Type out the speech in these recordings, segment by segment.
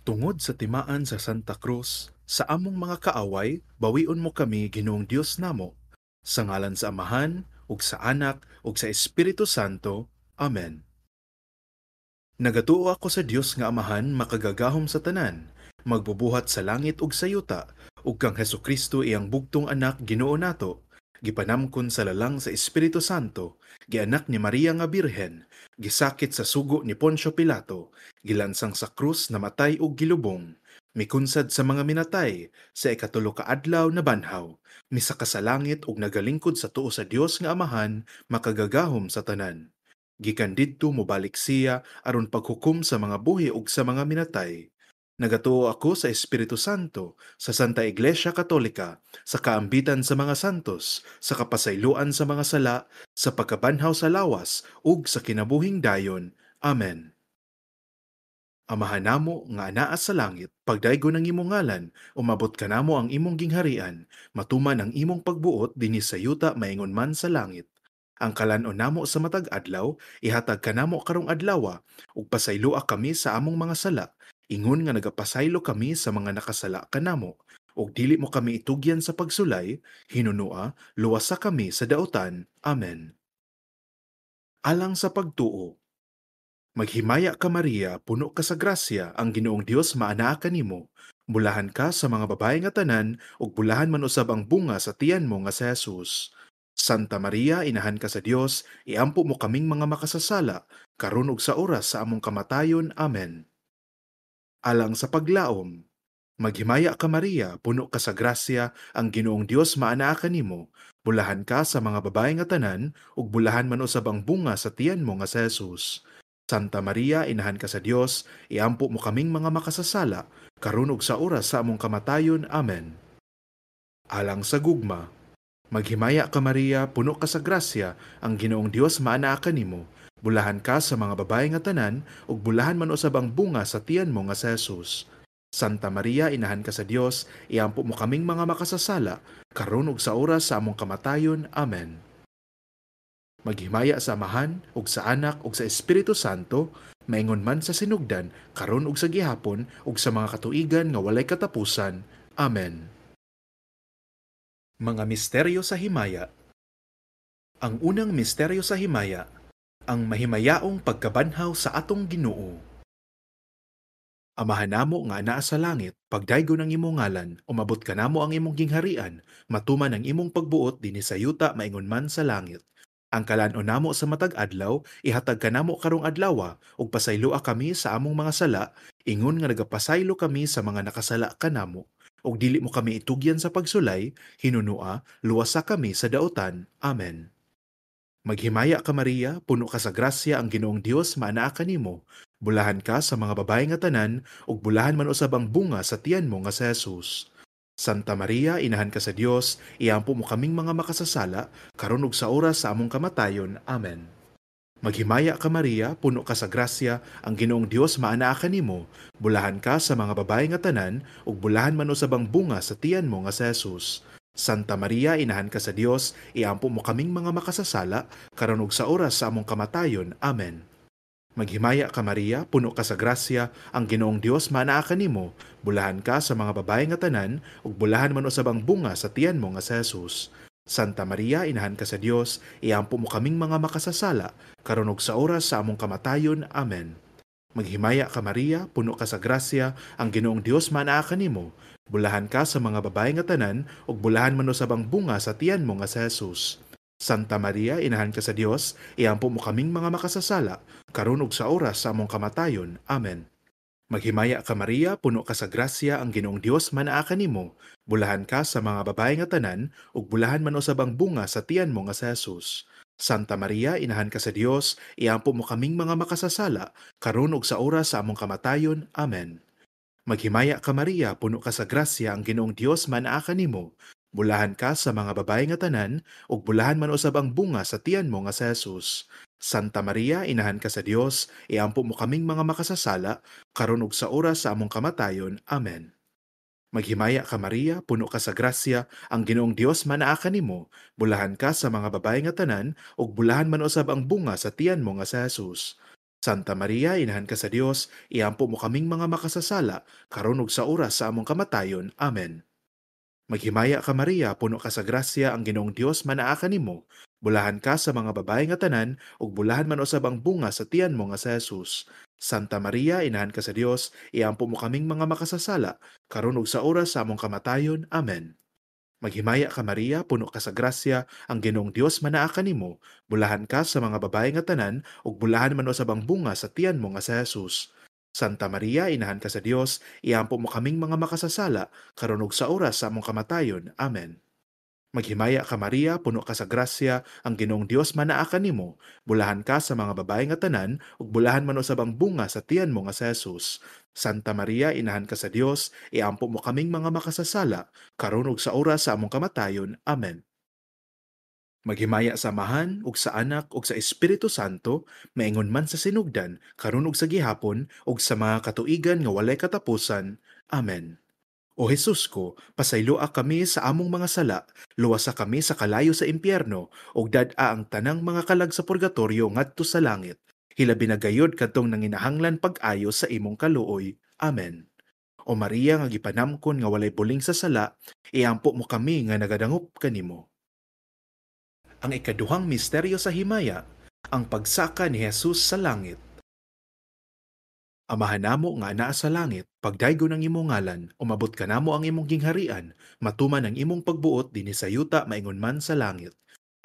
Tungod sa timaan sa Santa Cruz, sa among mga kaaway, bawion mo kami, Ginoong Dios namo. Sa ngalan sa Amahan, ug sa Anak, ug sa Espiritu Santo. Amen. Nagatuo ako sa Dios nga Amahan makagagahom sa tanan, magbubuhat sa langit ug sa yuta, ug kang Hesukristo iyang bugtong anak Ginoo nato, gipanamkon sa lalang sa Espiritu Santo, gianak ni Maria nga Birhen, gisakit sa sugo ni Poncio Pilato, gilansang sa krus, namatay ug gilubong, mikunsad sa mga minatay, sa ikatulo ka adlaw nabanhaw, misaka sa langit ug nagalingkod sa tuo sa Dios nga Amahan makagagahom sa tanan. Gikan didto mobalik siya aron paghukom sa mga buhi ug sa mga minatay. Nagatuo ako sa Espiritu Santo, sa Santa Iglesia Katolika, sa kaambitan sa mga santos, sa kapasayloan sa mga sala, sa pagkabanhaw sa lawas, ug sa kinabuhing dayon. Amen. Amahan namo nga anaa sa langit, pagdaygon ang imong ngalan, umabot kanamo ang imong gingharian, matuman ang imong pagbuot dinhi sa yuta maingon man sa langit. Ang kalan-on namo sa matag adlaw, ihatag kanamo karong adlawa, ug pasayloa kami sa among mga sala, ingon nga nagapasaylo kami sa mga nakasala kanamo, ug dili mo kami itugyan sa pagsulay, hinunua, luwasa kami sa dautan. Amen. Alang sa pagtuo. Maghimaya ka Maria, puno ka sa grasya, ang Ginoong Dios maanaa kanimo. Bulahan ka sa mga babae nga tanan, ug bulahan man usab ang bunga sa tiyan mo nga si Jesus. Santa Maria, inahan ka sa Dios, iampo mo kaming mga makasasala, karon ug sa oras sa among kamatayon. Amen. Alang sa paglaom. Maghimaya ka Maria, puno ka sa grasya, ang Ginoong Dios maanaa kanimo. Bulahan ka sa mga babae nga tanan, ug bulahan man usab ang bunga sa tiyan mo nga si Jesus. Santa Maria, inahan ka sa Dios, iampo mo kaming mga makasasala, karon ug sa oras sa among kamatayon. Amen. Alang sa gugma. Maghimaya ka Maria, puno ka sa grasya, ang Ginoong Dios maanaa kanimo. Bulahan ka sa mga babae nga tanan, ug bulahan man usab ang bunga sa tiyan mo nga si Jesus. Santa Maria, inahan ka sa Dios, iampo mo kaming mga makasasala, karon ug sa oras sa among kamatayon. Amen. Maghimaya sa Amahan, ug sa Anak, ug sa Espiritu Santo, maingon man sa sinugdan, karon ug sa gihapon, ug sa mga katuigan nga walay katapusan. Amen. Mga misteryo sa himaya. Ang unang misteryo sa himaya, ang mahimayaong pagkabanhaw sa atong Ginoo. Amahan namo nga anaa sa langit, pagdaygon ang imong ngalan, umabot kanamo ang imong gingharian, matuman ang imong pagbuot dinhi sa yuta maingon man sa langit. Ang kalan-on namo sa matag adlaw, ihatag kanamo karong adlawa, ug pasayloa kami sa among mga sala, ingon nga nagapasaylo kami sa mga nakasala kanamo. Ug dili mo kami itugyan sa pagsulay, hinunua, luwasa kami sa dautan. Amen. Maghimaya ka Maria, puno ka sa grasya, ang Ginoong Dios maanaa kanimo. Bulahan ka sa mga babae nga tanan, ug bulahan man usab ang bunga sa tiyan mo nga si Jesus. Santa Maria, inahan ka sa Dios, iampo mo kaming mga makasasala, karon ug sa oras sa among kamatayon. Amen. Maghimaya ka Maria, puno ka sa grasya, ang Ginoong Dios maanaa kanimo. Bulahan ka sa mga babae nga tanan, ug bulahan man usab ang bunga sa tiyan mo nga si Jesus. Santa Maria, inahan ka sa Dios, iampo mo kaming mga makasasala, karon ug sa oras sa among kamatayon. Amen. Maghimaya ka Maria, puno ka sa grasya, ang Ginoong Dios maanaa kanimo. Bulahan ka sa mga babae nga tanan, ug bulahan man usab ang bunga sa tiyan mo nga si Jesus. Santa Maria, inahan ka sa Dios, iampo mo kaming mga makasasala, karon ug sa oras sa among kamatayon. Amen. Maghimaya ka Maria, puno ka sa grasya, ang Ginoong Dios maanaa kanimo. Bulahan ka sa mga babae nga tanan, ug bulahan man usab ang bunga sa tiyan mo nga si Jesus. Santa Maria, inahan ka sa Dios, iampo mo kaming mga makasasala, karon ug sa oras sa among kamatayon. Amen. Maghimaya ka Maria, puno ka sa grasya, ang Ginoong Dios maanaa kanimo. Bulahan ka sa mga babae nga tanan, ug bulahan man usab ang bunga sa tiyan mo nga si Jesus. Santa Maria, inahan ka sa Dios, iampo mo kaming mga makasasala, karon ug sa oras sa among kamatayon. Amen. Maghimaya ka Maria, puno ka sa grasya, ang Ginoong Dios maanaa kanimo. Bulahan ka sa mga babae nga tanan, ug bulahan man usab ang bunga sa tiyan mo nga si Jesus. Santa Maria, inahan ka sa Dios, iampo mo kaming mga makasasala, karon ug sa oras sa among kamatayon. Amen. Maghimaya ka Maria, puno ka sa grasya, ang Ginoong Dios maanaa kanimo. Bulahan ka sa mga babae nga tanan, ug bulahan man usab ang bunga sa tiyan mo nga si Jesus. Santa Maria, inahan ka sa Dios, iampo mo kaming mga makasasala, karon ug sa oras sa among kamatayon. Amen. Maghimaya ka Maria, puno ka sa grasya, ang Ginoong Dios manaa kanimo. Bulahan ka sa mga babae nga tanan, ug bulahan man usab ang bunga sa tiyan mo nga si Jesus. Santa Maria, inahan ka sa Dios, iampo mo kaming mga makasasala, karon ug sa oras sa among kamatayon. Amen. Maghimaya ka Maria, puno ka sa grasya, ang Ginoong Dios manaa kanimo. Bulahan ka sa mga babae nga tanan, ug bulahan man usab ang bunga sa tiyan mo nga si Jesus. Santa Maria, inahan ka sa Dios, iampo mo kaming mga makasasala, karon ug sa oras sa among kamatayon. Amen. Maghimaya ka Maria, puno ka sa grasya, ang Ginoong Dios manaa kanimo. Bulahan ka sa mga babae nga tanan, ug bulahan man usab ang bunga sa tiyan mo nga si Jesus. Santa Maria, inahan ka sa Dios, iampo mo kaming mga makasasala, karon ug sa oras sa among kamatayon. Amen. Maghimaya sa Amahan ug sa Anak ug sa Espiritu Santo, maingon man sa sinugdan, karon ug sa gihapon, ug sa mga katuigan nga walay katapusan. Amen. O Jesus ko, pasayloa kami sa among mga sala, luwasa kami sa kalayo sa impyerno, ug dad-a ang tanang mga kalag sa purgatorio ngadto sa langit. Hilabi na gayud kadtong nanginahanglan pag-ayo sa imong kaluoy. Amen. O Maria nga gipanamkon nga walay buling sa sala, iampo mo kami nga nagadangop kanimo. Ang ikaduhang misteryo sa himaya, ang pagsaka ni Jesus sa langit. Amahan namo nga anaa sa langit, pagdaygon ang imong ngalan, umabot kanamo ang imong gingharian, matuman ang imong pagbuot dinhi sa yuta maingon man sa langit.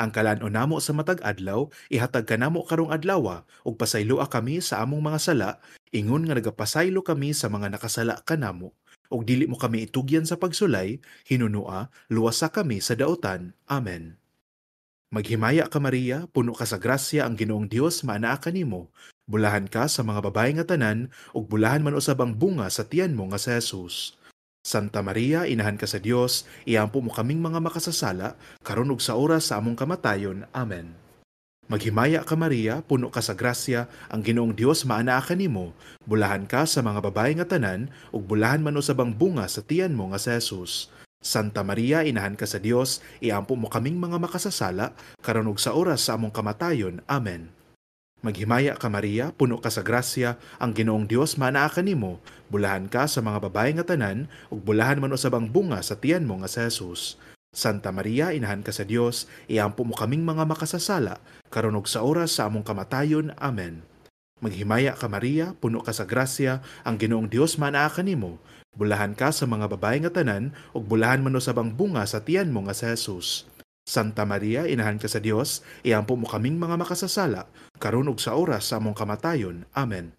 Ang kalan-on namo sa matag adlaw, ihatag kanamo karong adlawa, ug pasayloa kami sa among mga sala, ingon nga nagapasaylo kami sa mga nakasala kanamo. Ug dili mo kami itugyan sa pagsulay, hinunua, luwasa kami sa daotan. Amen. Maghimaya ka Maria, puno ka sa grasya, ang Ginoong Dios maanaa kanimo. Bulahan ka sa mga babae nga tanan, ug bulahan man usab ang bunga sa tiyan mo nga si Jesus. Santa Maria, inahan ka sa Dios, iampo mo kaming mga makasasala, karon ug sa oras sa among kamatayon. Amen. Maghimaya ka Maria, puno ka sa grasya, ang Ginoong Dios maanaa kanimo. Bulahan ka sa mga babae nga tanan, ug bulahan man usab ang bunga sa tiyan mo nga si Jesus. Santa Maria, inahan ka sa Dios, iampo mo kaming mga makasasala, karon ug sa oras sa among kamatayon. Amen. Maghimaya ka Maria, puno ka sa grasya, ang Ginoong Dios maanaa kanimo. Bulahan ka sa mga babae nga tanan, ug bulahan man usab ang bunga sa tiyan mo nga si Jesus. Santa Maria, inahan ka sa Dios, iampo mo kaming mga makasasala, karon ug sa oras sa among kamatayon. Amen. Maghimaya ka Maria, puno ka sa grasya, ang Ginoong Dios maanaa kanimo. Bulahan ka sa mga babae nga tanan, ug bulahan man usab ang bunga sa tiyan mo nga si Jesus. Santa Maria, inahan ka sa Dios, iampo mo kaming mga makasasala, karon ug sa oras sa among kamatayon. Amen.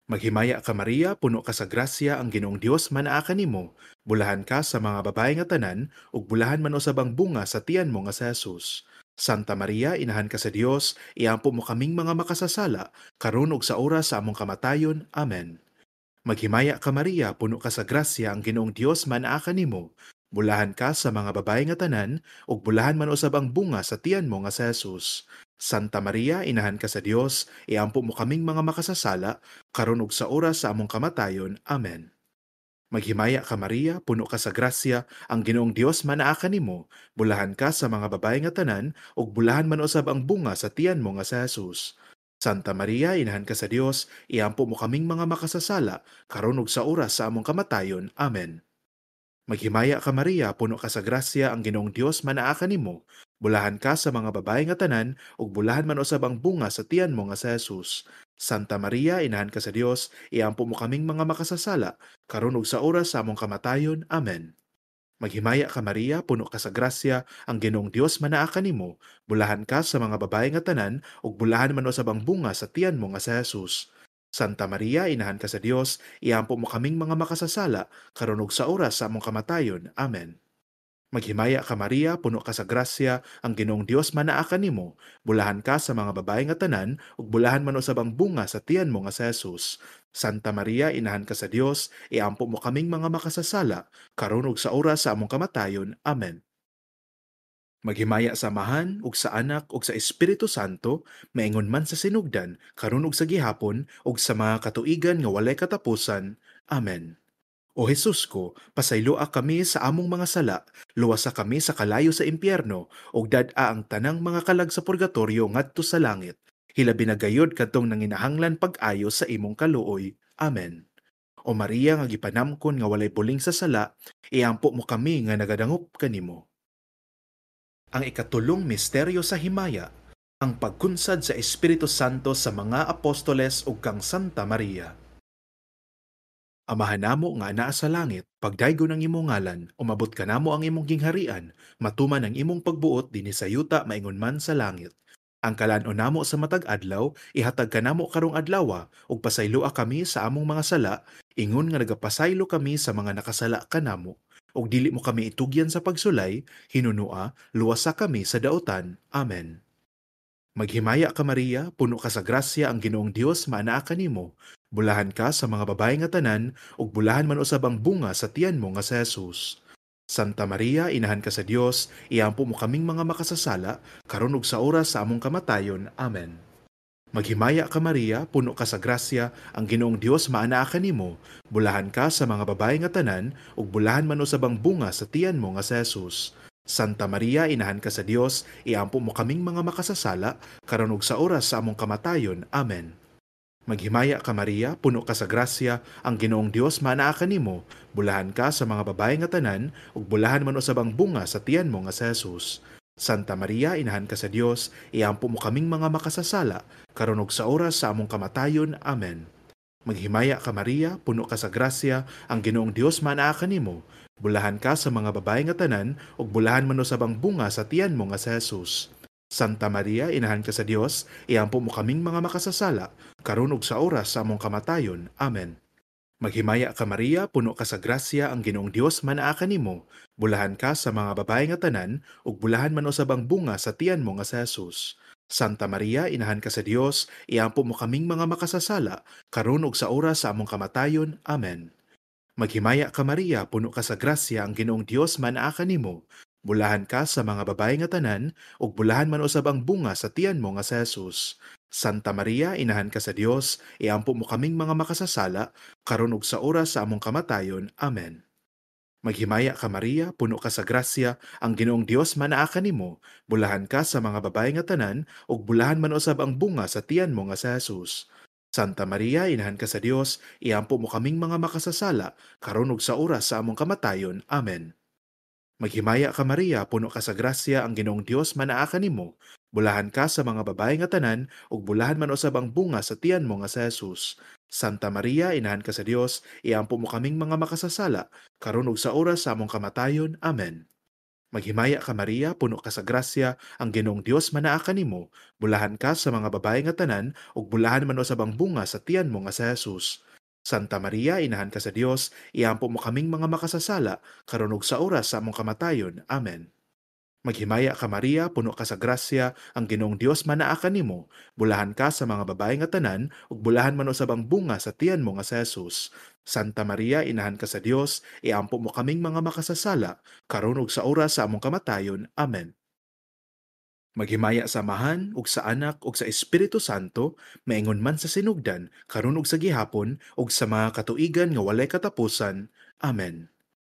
Maghimaya ka Maria, puno ka sa grasya, ang Ginoong Dios maanaa kanimo. Bulahan ka sa mga babae nga tanan, ug bulahan man usab ang bunga sa tiyan mo nga si Jesus. Santa Maria, inahan ka sa Dios, iampo mo kaming mga makasasala, karon ug sa oras sa among kamatayon. Amen. Maghimaya ka Maria, puno ka sa grasya, ang Ginoong Dios maanaa kanimo. Bulahan ka sa mga babae nga tanan, ug bulahan man usab ang bunga sa tiyan mo nga si Jesus. Santa Maria, inahan ka sa Dios, iampo mo kaming mga makasasala, karon ug sa oras sa among kamatayon. Amen. Maghimaya ka Maria, puno ka sa grasya, ang Ginoong Dios maanaa kanimo. Bulahan ka sa mga babae nga tanan, ug bulahan man usab ang bunga sa tiyan mo nga si Jesus. Santa Maria, inahan ka sa Dios, iampo mo kaming mga makasasala, karon ug sa oras sa among kamatayon. Amen. Maghimaya ka Maria, puno ka sa grasya, ang Ginoong Dios maanaa kanimo. Bulahan ka sa mga babae nga tanan, ug bulahan man usab ang bunga sa tiyan mo nga si Jesus. Santa Maria, inahan ka sa Dios, iampo mo kaming mga makasasala, karon ug sa oras sa among kamatayon. Amen. Maghimaya ka Maria, puno ka sa grasya, ang Ginoong Dios maanaa kanimo. Bulahan ka sa mga babae nga tanan, ug bulahan man usab ang bunga sa tiyan mo nga si Jesus. Santa Maria, inahan ka sa Dios, iampo mo kaming mga makasasala, karon ug sa oras sa among kamatayon. Amen. Maghimaya ka Maria, puno ka sa grasya, ang Ginoong Dios maanaa kanimo. Bulahan ka sa mga babae nga tanan, ug bulahan man usab ang bunga sa tiyan mo nga si Jesus. Santa Maria, inahan ka sa Dios, iampo mo kaming mga makasasala, karon ug sa oras sa among kamatayon. Amen. Maghimaya sa Amahan ug sa Anak ug sa Espiritu Santo, maingon man sa sinugdan, karon ug sa gihapon, ug sa mga katuigan nga walay katapusan. Amen. O Jesus ko, pasayloa kami sa among mga sala, luwasa kami sa kalayo sa impyerno, ug dad-a ang tanang mga kalag sa purgatorio ngadto sa langit. Hilabi na gayod kadtong nanginahanglan pag-ayo sa imong kaluoy. Amen. O Maria nga gipanamkon nga walay buling sa sala, iampo mo kami nga nagadangop kanimo. Ang ikatulong misteryo sa himaya, ang pagkunsad sa Espiritu Santo sa mga apostoles ug kang Santa Maria. Amahan namo nga anaa sa langit, pagdaygon ang imong ngalan, umabot kanamo ang imong gingharian, matuman ang imong pagbuot dinhi sa yuta maingon man sa langit. Ang kalan-on namo sa matag adlaw ihatag kanamo karong adlawa ug pasayloa kami sa among mga sala ingon nga nagapasaylo kami sa mga nakasala kanamo. Ug dili mo kami itugyan sa pagsulay, hinunua luwasa kami sa daotan. Amen. Maghimaya ka Maria, puno ka sa grasya, ang Ginoong Dios maanaa kanimo. Bulahan ka sa mga babae nga tanan ug bulahan man usab ang bunga sa tiyan mo nga si Jesus. Santa Maria, inahan ka sa Dios, iampo mo kaming mga makasasala, karon ug sa oras sa among kamatayon. Amen. Maghimaya ka Maria, puno ka sa grasya, ang Ginoong Dios maanaa kanimo. Bulahan ka sa mga babae nga tanan ug bulahan man usab ang bunga sa tiyan mo nga si Jesus. Santa Maria, inahan ka sa Dios, iampo mo kaming mga makasasala, karon ug sa oras sa among kamatayon. Amen. Maghimaya ka Maria, puno ka sa grasya, ang Ginoong Dios maanaa kanimo. Bulahan ka sa mga babae nga tanan, ug bulahan man usab ang bunga sa tiyan mo nga si Jesus. Santa Maria, inahan ka sa Dios, iampo mo kaming mga makasasala, karon ug sa oras sa among kamatayon. Amen. Maghimaya ka Maria, puno ka sa grasya, ang Ginoong Dios maanaa kanimo. Bulahan ka sa mga babae nga tanan, ug bulahan man usab ang bunga sa tiyan mo nga si Jesus. Santa Maria, inahan ka sa Dios, iampo mo kaming mga makasasala, karon ug sa oras sa among kamatayon. Amen. Maghimaya ka Maria, puno ka sa grasya, ang Ginoong Dios maanaa kanimo. Bulahan ka sa mga babae nga tanan, ug bulahan man usab ang bunga sa tiyan mo nga si Jesus. Santa Maria, inahan ka sa Dios, iampo mo kaming mga makasasala, karon ug sa oras sa among kamatayon. Amen. Maghimaya ka Maria, puno ka sa grasya, ang Ginoong Dios maanaa kanimo. Bulahan ka sa mga babae nga tanan, ug bulahan man usab ang bunga sa tiyan mo nga si Jesus. Santa Maria, inahan ka sa Dios, iampo mo kaming mga makasasala, karon ug sa oras sa among kamatayon. Amen. Maghimaya ka Maria, puno ka sa grasya, ang Ginoong Dios maanaa kanimo. Bulahan ka sa mga babae nga tanan, ug bulahan man usab ang bunga sa tiyan mo nga si Jesus. Santa Maria, inahan ka sa Dios, iampo mo kaming mga makasasala, karon ug sa oras sa among kamatayon. Amen. Maghimaya ka Maria, puno ka sa grasya, ang Ginoong Dios maanaa kanimo. Bulahan ka sa mga babae nga tanan, ug bulahan man usab ang bunga sa tiyan mo nga si Jesus. Santa Maria, inahan ka sa Dios, iampo mo kaming mga makasasala, karon ug sa oras sa among kamatayon. Amen. Maghimaya ka Maria, puno ka sa grasya, ang Ginoong Dios maanaa kanimo. Bulahan ka sa mga babae nga tanan, ug bulahan man usab ang bunga sa tiyan mo nga si Jesus. Santa Maria, inahan ka sa Dios, iampo mo kaming mga makasasala, karon ug sa oras sa among kamatayon. Amen. Maghimaya ka Maria, puno ka sa grasya, ang Ginoong Dios maanaa kanimo. Bulahan ka sa mga babae nga tanan, ug bulahan man usab ang bunga sa tiyan mo nga si Jesus. Santa Maria, inahan ka sa Dios, iampo mo kaming mga makasasala, karon ug sa oras sa among kamatayon. Amen. Maghimaya sa Amahan ug sa Anak ug sa Espiritu Santo, maingon man sa sinugdan, karon ug sa gihapon, ug sa mga katuigan nga walay katapusan. Amen.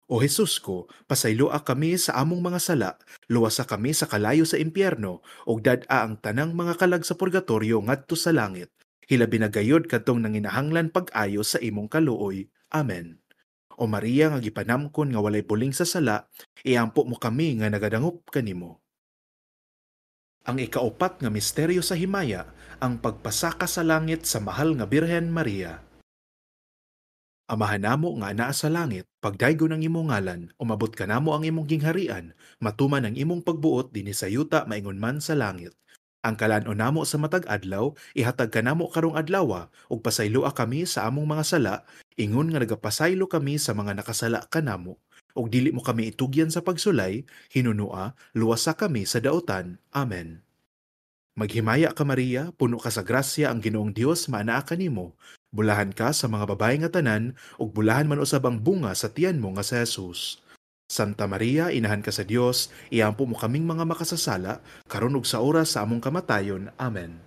O Jesus ko, pasayloa kami sa among mga sala, luwasa kami sa kalayo sa impyerno, ug dad-a ang tanang mga kalag sa purgatorio ngadto sa langit. Hilabi na gayod kadtong nanginahanglan pag-ayo sa imong kaluoy. Amen. O Maria nga gipanamkon nga walay buling sa sala, iampo mo kami nga nagadangop kanimo. Ang ikaupat nga misteryo sa himaya, ang pagpasaka sa langit sa mahal nga Birhen Maria. Amahan namo nga anaa sa langit, pagdaygon ang imong ngalan, umabot kanamo ang imong gingharian, matuman ang imong pagbuot dinhi sa yuta maingon man sa langit. Ang kalan-on namo sa matag adlaw ihatag kanamo karong adlawa ug pasayloa kami sa among mga sala, ingon nga nagapasaylo kami sa mga nakasala kanamo. Ug dili mo kami itugyan sa pagsulay, hinunua luwasa kami sa daotan. Amen. Maghimaya ka Maria, puno ka sa grasya, ang Ginoong Dios maanaa kanimo. Bulahan ka sa mga babae nga tanan, ug bulahan man usab ang bunga sa tiyan mo nga si Jesus. Santa Maria, inahan ka sa Dios, iampo mo kaming mga makasasala, karon ug sa oras sa among kamatayon. Amen.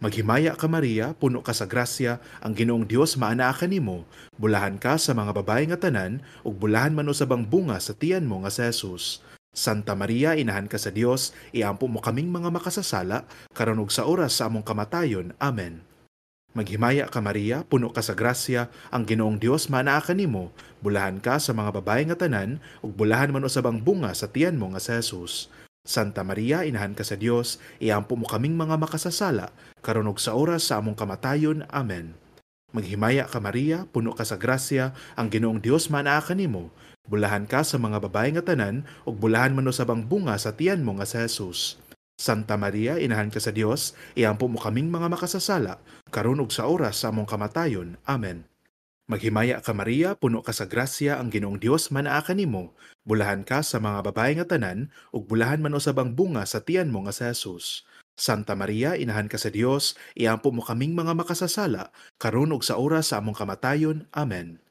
Maghimaya ka Maria, puno ka sa grasya, ang Ginoong Dios maanaa kanimo. Bulahan ka sa mga babae nga tanan, ug bulahan man usab ang bunga sa tiyan mo nga si Jesus. Santa Maria, inahan ka sa Dios, iampo mo kaming mga makasasala, karon ug sa oras sa among kamatayon. Amen. Maghimaya ka Maria, puno ka sa grasya, ang Ginoong Dios manaa kanimo, bulahan ka sa mga babae nga tanan, ug bulahan man usab ang bunga sa tiyan mo nga si Jesus. Santa Maria, inahan ka sa Dios, iampo mo kaming mga makasasala, karon ug sa oras sa among kamatayon. Amen. Maghimaya ka Maria, puno ka sa grasya, ang Ginoong Dios manaa kanimo, bulahan ka sa mga babae nga tanan, ug bulahan man usab ang bunga sa tiyan mo nga si Jesus. Santa Maria, inahan ka sa Dios, iampo mo kaming mga makasasala, karon ug sa oras sa among kamatayon. Amen. Maghimaya ka Maria, puno ka sa grasya, ang Ginoong Dios manaa kanimo, bulahan ka sa mga babae nga tanan, ug bulahan man usab ang bunga sa tiyan mo nga si Jesus. Santa Maria, inahan ka sa Dios, iampo mo kaming mga makasasala, karon ug sa oras sa among kamatayon. Amen.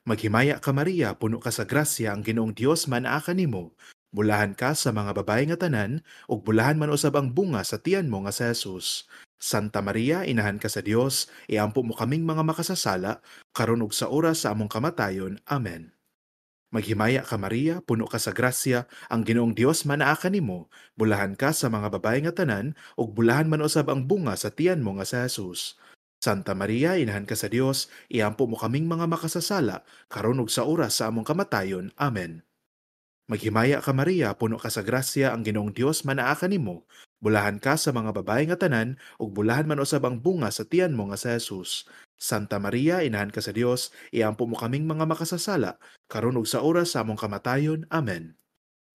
Maghimaya ka Maria, puno ka sa grasya, ang Ginoong Dios manaa kanimo, bulahan ka sa mga babae nga tanan, ug bulahan man usab ang bunga sa tiyan mo nga si Jesus. Santa Maria, inahan ka sa Dios, iampo mo kaming mga makasasala, karon ug sa oras sa among kamatayon. Amen. Maghimaya ka Maria, puno ka sa grasya, ang Ginoong Dios manaa kanimo, bulahan ka sa mga babae nga tanan, ug bulahan man usab ang bunga sa tiyan mo nga si Jesus. Santa Maria, inahan ka sa Dios, iampo mo kaming mga makasasala, karon ug sa oras sa among kamatayon. Amen. Maghimaya ka Maria, puno ka sa grasya, ang Ginoong Dios manaa kanimo, bulahan ka sa mga babae nga tanan, ug bulahan man usab ang bunga sa tiyan mo nga si Jesus. Santa Maria, inahan ka sa Dios, iampo mo kaming mga makasasala, karon ug sa oras sa among kamatayon. Amen.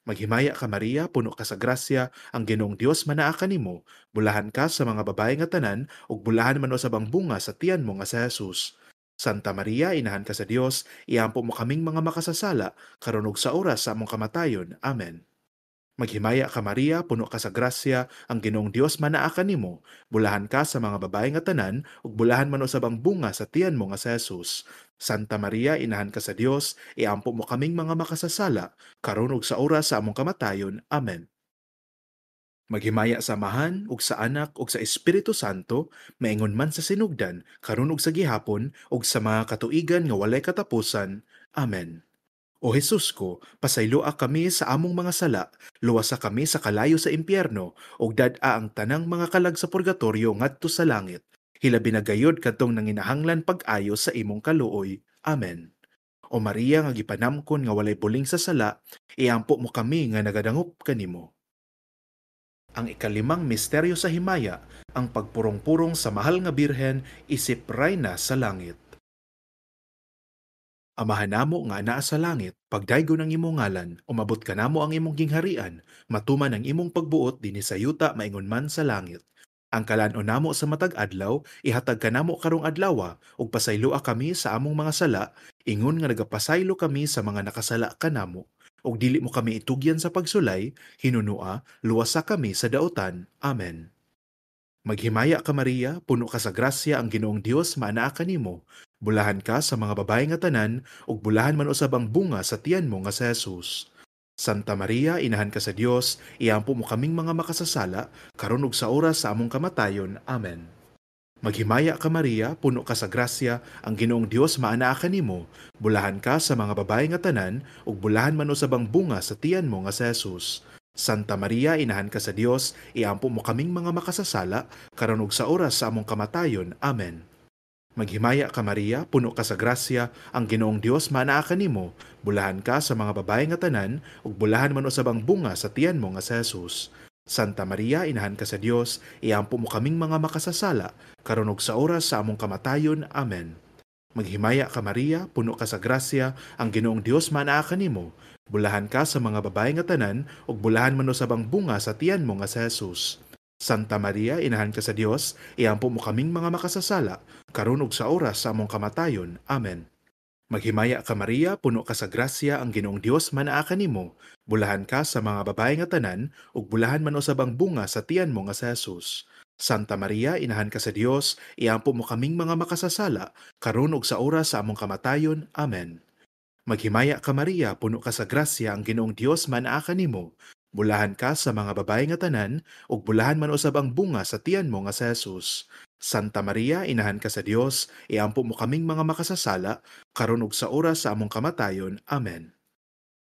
Maghimaya ka Maria, puno ka sa grasya, ang Ginoong Dios manaa kanimo, bulahan ka sa mga babae nga tanan, ug bulahan man usab ang bunga sa tiyan mo nga si Jesus. Santa Maria, inahan ka sa Dios, iampo mo kaming mga makasasala, karon ug sa oras sa among kamatayon. Amen. Maghimaya ka Maria, puno ka sa grasya, ang Ginoong Dios manaa kanimo, bulahan ka sa mga babae nga tanan, ug bulahan man usab ang bunga sa tiyan mo nga si Jesus. Santa Maria, inahan ka sa Dios, iampo mo kaming mga makasasala, karon ug sa oras sa among kamatayon. Amen. Maghimaya sa Amahan ug sa Anak ug sa Espiritu Santo, maingon man sa sinugdan, karon ug sa gihapon, ug sa mga katuigan nga walay katapusan. Amen. O Jesus ko, pasayloa kami sa among mga sala, luwasa kami sa kalayo sa impyerno, ug dad-a ang tanang mga kalag sa purgatorio ngadto sa langit. Hilabi na gayod kadtong nanginahanglan pag-ayo sa imong kaluoy. Amen. O Maria nga gipanamkon nga walay buling sa sala, iampo mo kami nga nagadangop kanimo. Ang ikalimang misteryo sa himaya, ang pagpurong-purong sa mahal nga Birhen isip rayna sa langit. Amahan namo nga anaa sa langit, pagdaygon ang imong ngalan, umabot kanamo ang imong gingharian, matuman ang imong pagbuot dinhi sa yuta maingon man sa langit. Ang kalan-on namo sa matag adlaw, ihatag kanamo karong adlawa, ug pasayloa kami sa among mga sala, ingon nga nagapasaylo kami sa mga nakasala kanamo. Ug dili mo kami itugyan sa pagsulay, hinunua, luwasa kami sa daotan. Amen. Maghimaya ka Maria, puno ka sa grasya, ang Ginoong Dios maanaa kanimo. Bulahan ka sa mga babae nga tanan, ug bulahan man usab ang bunga sa tiyan mo nga si Jesus. Santa Maria, inahan ka sa Dios, iampo mo kaming mga makasasala, karon ug sa oras sa among kamatayon. Amen. Maghimaya ka Maria, puno ka sa grasya, ang Ginoong Dios maanaa kanimo. Bulahan ka sa mga babae nga tanan, ug bulahan man usab ang bunga sa tiyan mo nga si Jesus. Santa Maria, inahan ka sa Dios, iampo mo kaming mga makasasala, karon ug sa oras sa among kamatayon. Amen. Maghimaya ka Maria, puno ka sa grasya, ang Ginoong Dios maanaa kanimo. Bulahan ka sa mga babae nga tanan, ug bulahan man usab ang bunga sa tiyan mo nga si Jesus. Santa Maria, inahan ka sa Dios, iampo mo kaming mga makasasala, karon ug sa oras sa among kamatayon. Amen. Maghimaya ka Maria, puno ka sa grasya, ang Ginoong Dios maanaa kanimo. Bulahan ka sa mga babae nga tanan, ug bulahan man usab ang bunga sa tiyan mo nga si Jesus. Santa Maria, inahan ka sa Dios, iampo mo kaming mga makasasala, karon ug sa oras sa among kamatayon. Amen. Maghimaya ka Maria, puno ka sa grasya, ang Ginoong Dios maanaa kanimo. Bulahan ka sa mga babae nga tanan, ug bulahan man usab ang bunga sa tiyan mo nga si Jesus. Santa Maria, inahan ka sa Dios, iampo mo kaming mga makasasala, karon ug sa oras sa among kamatayon. Amen. Maghimaya ka Maria, puno ka sa grasya, ang Ginoong Dios maanaa kanimo. Bulahan ka sa mga babae nga tanan, ug bulahan man usab ang bunga sa tiyan mo nga si Jesus. Santa Maria, inahan ka sa Dios, iampo mo kaming mga makasasala, karon ug sa oras sa among kamatayon. Amen.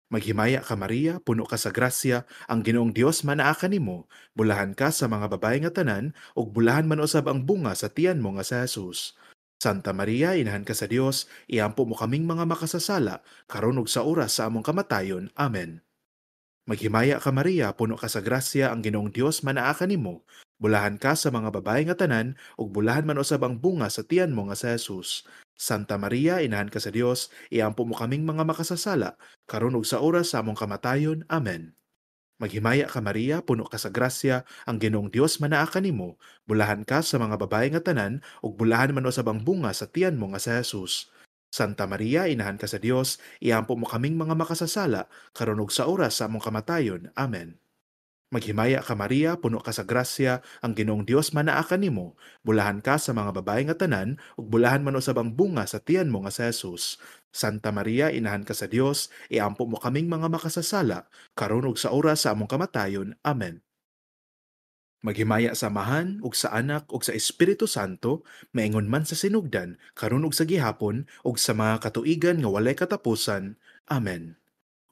Maghimaya ka Maria, puno ka sa grasya, ang Ginoong Dios manaa kanimo, bulahan ka sa mga babae nga tanan, ug bulahan man usab ang bunga sa tiyan mo nga si Jesus. Santa Maria, inahan ka sa Dios, iampo mo kaming mga makasasala, karon ug sa oras sa among kamatayon. Amen. Maghimaya ka Maria, puno ka sa grasya, ang Ginoong Dios manaa kanimo, bulahan ka sa mga babae nga tanan, ug bulahan man usab ang bunga sa tiyan mo nga si Jesus. Santa Maria, inahan ka sa Dios, iampo mo kaming mga makasasala, karon ug sa oras sa among kamatayon. Amen. Maghimaya ka Maria, puno ka sa grasya, ang Ginoong Dios manaa kanimo, bulahan ka sa mga babae nga tanan, ug bulahan man usab ang bunga sa tiyan mo nga si Jesus. Santa Maria, inahan ka sa Dios, iampo mo kaming mga makasasala, karon ug sa oras sa among kamatayon. Amen. Maghimaya ka Maria, puno ka sa grasya, ang Ginoong Dios manaa kanimo, bulahan ka sa mga babae nga tanan, ug bulahan man usab ang bunga sa tiyan mo nga si Jesus. Santa Maria, inahan ka sa Dios, iampo mo kaming mga makasasala, karon ug sa oras sa among kamatayon. Amen. Maghimaya sa Amahan ug sa Anak ug sa Espiritu Santo, maingon man sa sinugdan, karon ug sa gihapon, ug sa mga katuigan nga walay katapusan. Amen.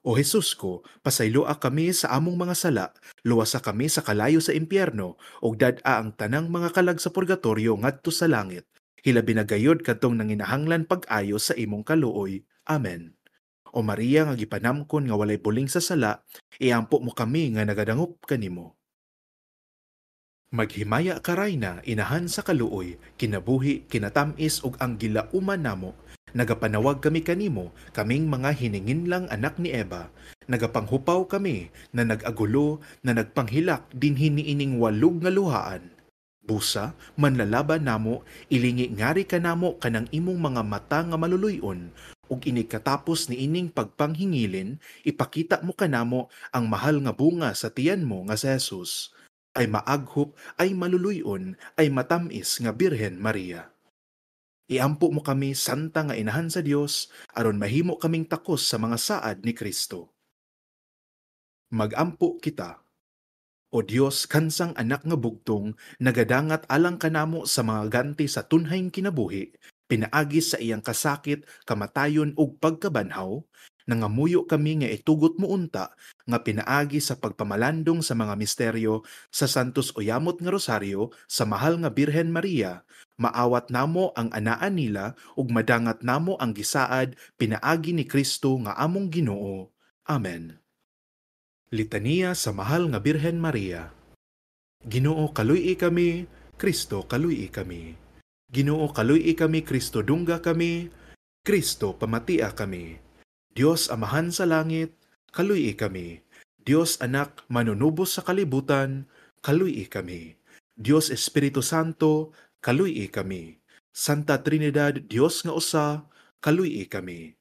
O Jesus ko, pasayloa kami sa among mga sala, luwasa kami sa kalayo sa impyerno, ug dad-a ang tanang mga kalag sa purgatorio ngadto sa langit. Hilabi na gayod kadtong nanginahanglan pag-ayo sa imong kaluoy. Amen. O Maria nga gipanamkon nga walay buling sa sala, iampo mo kami nga nagadangop kanimo. Maghimaya ka Rayna, inahan sa kaluoy, kinabuhi, kinatam-is ug ang gilauman namo. Nagapanawag kami kanimo, kaming mga hininginlang anak ni Eva. Nagapanghupaw kami na nag-agulo, na nagpanghilak dinhi niining walog nga luhaan. Busa, manlalaban namo, ilingi ngari kanamo kanang imong mga mata nga maluluy-on, ug inig katapos niining pagpanghingilin, ipakita mo kanamo ang mahal nga bunga sa tiyan mo nga si Jesus. Ay maaghop, ay maluluy-on, ay matamis nga Birhen Maria. Iampo mo kami, Santa nga Inahan sa Dios, aron mahimo kaming takos sa mga saad ni Kristo. Magampo kita. O Dios, kansang anak nga bugtong, nagadangat alang kanamo sa mga ganti sa tunhayng kinabuhi, pinaagi sa iyang kasakit, kamatayon ug pagkabanhaw, nangamuyo kami nga itugot mo unta nga pinaagi sa pagpamalandong sa mga misteryo sa Santos Uyamot nga Rosaryo sa mahal nga Birhen Maria, maawat namo ang anaan nila ug madangat namo ang gisaad pinaagi ni Kristo nga among Ginoo. Amen. Litaniya sa mahal nga Birhen Maria. Ginoo, kaluy-i kami, Kristo, kaluy-i kami. Ginoo, kaluy-i kami, Kristo, dungga kami, Kristo, pamatia kami. Dios Amahan sa langit, kaluy-i kami. Dios Anak, manunubos sa kalibutan, kaluy-i kami. Dios Espiritu Santo, kaluy-i kami. Santa Trinidad, Dios nga usa, kaluy-i kami.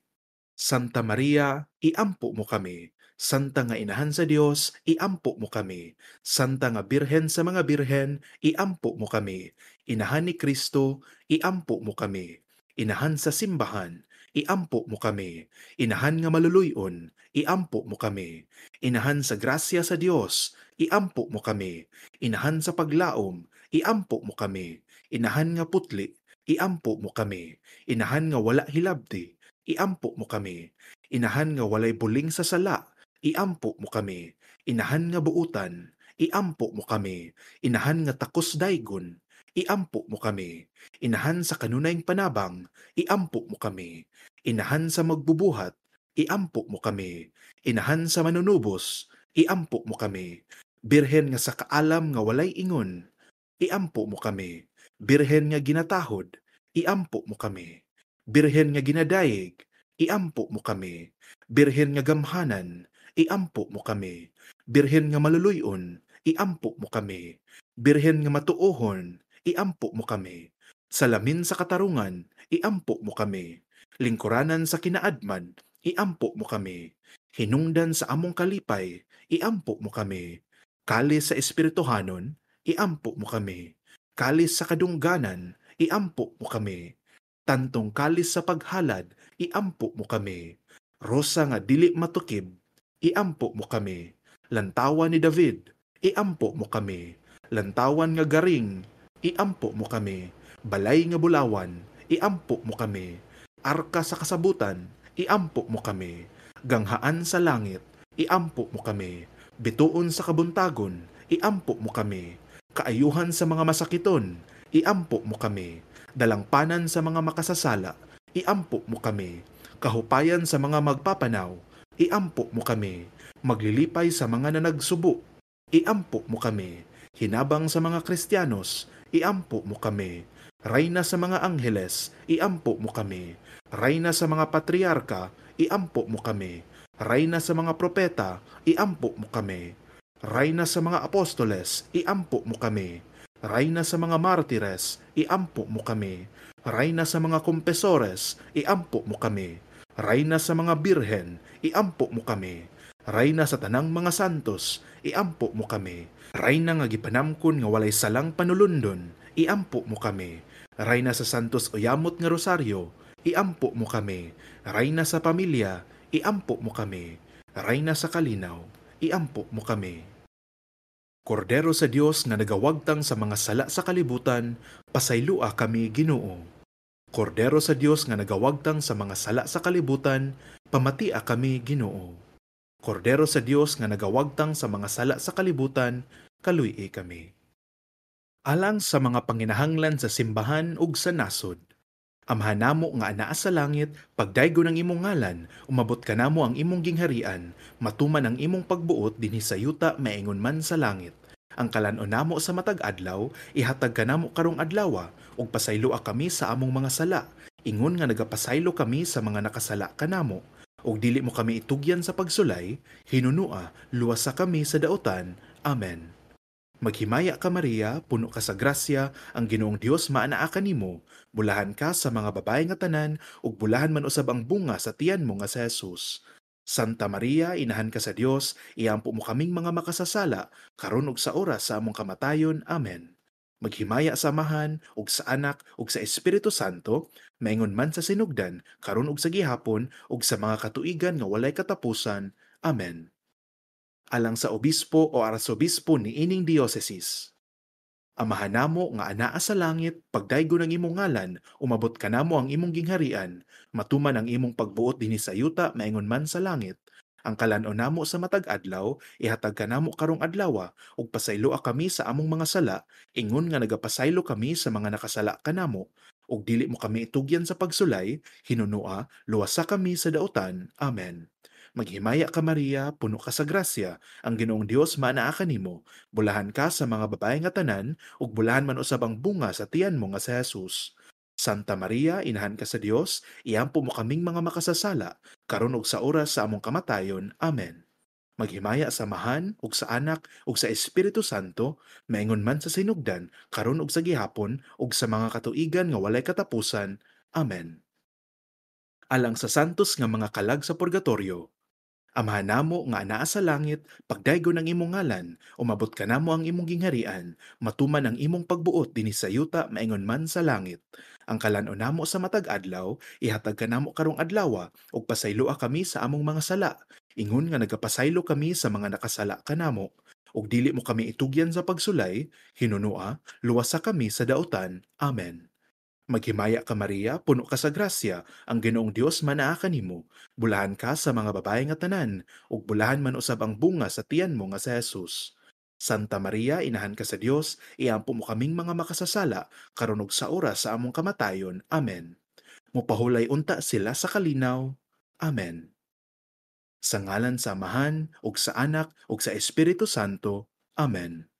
Santa Maria, iampo mo kami. Santa nga Inahan sa Dios, iampo mo kami. Santa nga Birhen sa mga birhen, iampo mo kami. Inahan ni Kristo, iampo mo kami. Inahan sa simbahan, iampo mo kami. Inahan nga maluluy-on, iampo mo kami. Inahan sa grasya sa Dios, iampo mo kami. Inahan sa paglaom, iampo mo kami. Inahan nga putli, iampo mo kami. Inahan nga wala hilabti, iampo mo kami. Inahan nga walay buling sa sala, iampo mo kami. Inahan nga buutan, iampo mo kami. Inahan nga takos daygon, iampo mo kami. Inahan sa kanunayng panabang, iampo mo kami. Inahan sa magbubuhat, iampo mo kami. Inahan sa manunubos, iampo mo kami. Birhen nga sa kaalam nga walay ingon, iampo mo kami. Birhen nga ginatahod, iampo mo kami. Birhen nga ginadayeg, iampo mo kami. Birhen nga gamhanan, iampo mo kami. Birhen nga maluluy-on, iampo mo kami. Birhen nga matuohon, iampo mo kami. Salamin sa katarungan, iampo mo kami. Lingkuranan sa kinaadman, iampo mo kami. Hinungdan sa among kalipay, iampo mo kami. Kalis sa espirituhanon, iampo mo kami. Kalis sa kadungganan, iampo mo kami. Tantong kalis sa paghalad, iampo mo kami. Rosa nga dili matukib, iampo mo kami. Lantawan ni David, iampo mo kami. Lantawan nga garing, iampo mo kami. Balay nga bulawan, iampo mo kami. Arka sa kasabutan, iampo mo kami. Ganghaan sa langit, iampo mo kami. Bituon sa kabuntagon, iampo mo kami. Kaayuhan sa mga masakiton, iampo mo kami. Dalangpanan sa mga makasasala, iampo mo kami. Kahupayan sa mga magpapanaw, iampo mo kami. Maglilipay sa mga nanagsubo, iampo mo kami. Hinabang sa mga Kristiyanos, iampo mo kami. Rayna sa mga angheles, iampo mo kami. Rayna sa mga patriarka, iampo mo kami. Rayna sa mga propeta, iampo mo kami. Rayna sa mga apostoles, iampo mo kami. Rayna sa mga martires, iampo mo kami. Rayna sa mga kumpesores, iampo mo kami. Rayna sa mga birhen, iampo mo kami. Rayna sa tanang mga santos, iampo mo kami. Rayna nga gipanamkon nga walay salang panulundon, iampo mo kami. Rayna sa Santos Uyamot nga Rosaryo, iampo mo kami. Rayna sa pamilya, iampo mo kami. Rayna sa kalinaw, iampo mo kami. Kordero sa Dios nga nagawagtang sa mga sala sa kalibutan, pasaylua kami, Ginoo. Kordero sa Dios nga nagawagtang sa mga sala sa kalibutan, pamatia kami, Ginoo. Kordero sa Dios nga nagawagtang sa mga sala sa kalibutan, kaluy-i kami. Alang sa mga panginahanglan sa simbahan ug sa nasod. Amahan namo nga anaa sa langit, pagdaygon ang imong ngalan, umabot kanamo ang imong gingharian, matuman ang imong pagbuot dinhi sa yuta maingon man sa langit. Ang kalan-on namo sa matag adlaw, ihatag kanamo karong adlawa, ug pasayloa kami sa among mga sala, ingon nga nagapasaylo kami sa mga nakasala kanamo. Ug dili mo kami itugyan sa pagsulay, hinunua, luwasa kami sa daotan. Amen. Maghimaya ka, Maria, puno ka sa grasya, ang Ginoong Dios maanaa kanimo. Bulahan ka sa mga babae nga tanan, ug bulahan man usab ang bunga sa tiyan mo nga si Jesus. Santa Maria, inahan ka sa Dios, iampo mo kaming mga makasasala, karon ug sa oras sa among kamatayon. Amen. Maghimaya sa Amahan, ug sa Anak, ug sa Espiritu Santo, maingon man sa sinugdan, karon ug sa gihapon, ug sa mga katuigan nga walay katapusan. Amen. Alang sa obispo o arsobispo ni ining diocesis. Amahan namo nga anaa sa langit, pagdaygon ang imong ngalan, umabot kanamo ang imong gingharian, matuman ang imong pagbuot dinhi sa yuta maingon man sa langit. Ang kalan-on namo sa matag adlaw, ihatag kanamo karong adlawa, ug pasayloa kami sa among mga sala, ingon nga nagapasaylo kami sa mga nakasala kanamo. Ug dili mo kami itugyan sa pagsulay, hinunua, luwasa kami sa daotan. Amen. Maghimaya ka, Maria, puno ka sa grasya, ang Ginoong Dios maanaa kanimo. Bulahan ka sa mga babae nga tanan, ug bulahan man usab ang bunga sa tiyan mo nga si Jesus. Santa Maria, inahan ka sa Dios, iampo mo kaming mga makasasala, karon ug sa oras sa among kamatayon. Amen. Maghimaya sa Amahan, ug sa Anak, ug sa Espiritu Santo, maingon man sa sinugdan, karon ug sa gihapon, ug sa mga katuigan nga walay katapusan. Amen. Alang sa santos nga mga kalag sa purgatorio. Amahan namo nga anaa sa langit, pagdaygon ang imong ngalan, umabot kanamo ang imong gingharian, matuman ang imong pagbuot dinhi sa yuta maingon man sa langit. Ang kalan-on namo sa matag adlaw, ihatag kanamo karong adlawa, ug pasayloa kami sa among mga sala, ingon nga nagapasaylo kami sa mga nakasala kanamo. Ug dili mo kami itugyan sa pagsulay, hinunua, luwasa kami sa daotan. Amen. Maghimaya ka, Maria, puno ka sa grasya, ang Ginoong Dios manaa kanimo. Bulahan ka sa mga babae nga tanan, ug bulahan man usab ang bunga sa tiyan mo nga si Jesus. Santa Maria, inahan ka sa Dios, iampo mo kaming mga makasasala, karon ug sa oras sa among kamatayon. Amen. Mopahulay unta sila sa kalinaw. Amen. Sa ngalan sa Amahan, ug sa Anak, ug sa Espiritu Santo. Amen.